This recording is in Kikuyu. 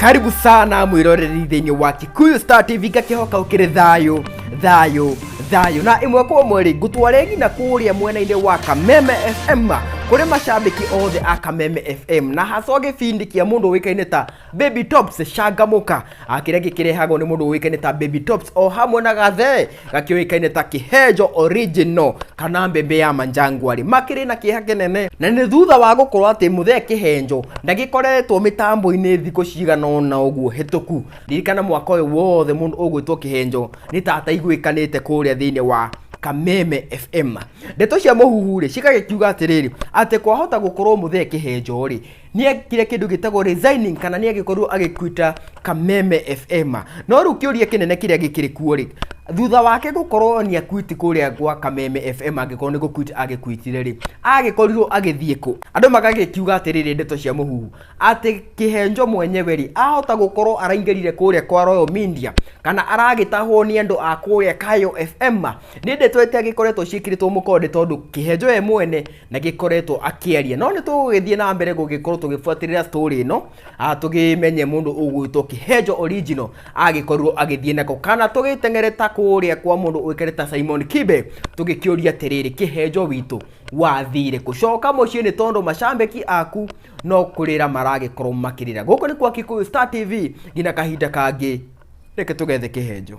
Karibu sana mwiroreri thĩinĩ wa Kikuyu Star TV, ngakĩhoka ũkĩrĩ thayũ thayũ thayũ. Na ĩmwe kwa ĩmwe rĩ, ngũtware nginya kũrĩa mwena-inĩ wa Kameme FM, kũrĩ macambĩki othe a Kameme FM, na haswa gĩbindi kĩa mũndũ ũĩkaine ta Baby Tops Cangamũka, kĩrĩa gĩkĩrehagwo nĩ mũndũ ũĩkaine ta Baby Tops o hamwe na gathee gakĩũĩkaine ta Kĩhenjo Original kana mbembe ya manjangwari. Makĩrĩ na kĩeha kĩnene, na nĩ thutha wa gũkorwo atĩ mũthee Kĩhenjo ndagĩkoretwo mĩtambo-inĩ thikũ cigana ũna ũguo hĩtũku. Ririkana mwaka ũyũ wothe mũndũ ũgwĩtwo Kĩhenjo nĩ ta ataiguĩkanĩte kũrĩa thĩinĩ wa Kameme FM. Ndeto cia mũhuhu rĩ cigagĩkiuga atĩrĩrĩ, atĩ kwahota gũkorwo mũthee Kĩhenjo rĩ nĩekire kĩndũ gĩtagwo resigning, kana nĩagĩkorirwo agĩkwita Kameme FM. No rĩu kĩũria kĩnene kĩrĩa gĩkĩrĩ kuo rĩ, thutha wake gũkorwo nĩ akwiti kũrĩa gwa Kameme FM, angĩkorwo nĩ gũkwit agĩkwitire rĩ, agĩkorirwo agĩthiĩ kũ? Andũ magagĩkiuga atĩrĩrĩ, ndeto cia mũhuhu atĩ Kĩhenjo mwenyewe rĩ, ahota gũkorwo araingĩrire kũrĩa kwa Royal Media, kana aragĩtahwo nĩ andũ a kũrĩa Kayo FM. Nĩ ndeto itagĩkoretwo ciĩkĩrĩtwo mũkonde, tondũ Kĩhenjo we mwene na gĩkoretwo akĩaria. No nĩ tũgũgĩthiĩ na mbere gũgĩkorwo tũgĩbuatĩrĩra story ĩno, tũgĩmenye mũndũ ũgwĩtwo Kĩhenjo Original agĩkorirwo agĩthiĩ nako, kana tũgĩteng'ere ta kũrĩa kwa mũndũ ũĩkaine ta Simon Kibe, tũgĩkĩũria atĩrĩrĩ, Kĩhenjo witũ wathire kũcoka mũciĩ nĩ tondũ macambĩki aku no kũrĩra maragĩkorwo makĩrĩra. Gũkũ nĩ kwa Kikuyu Star TV, nginya kahinda kangĩ, reke tũgethe Kĩhenjo.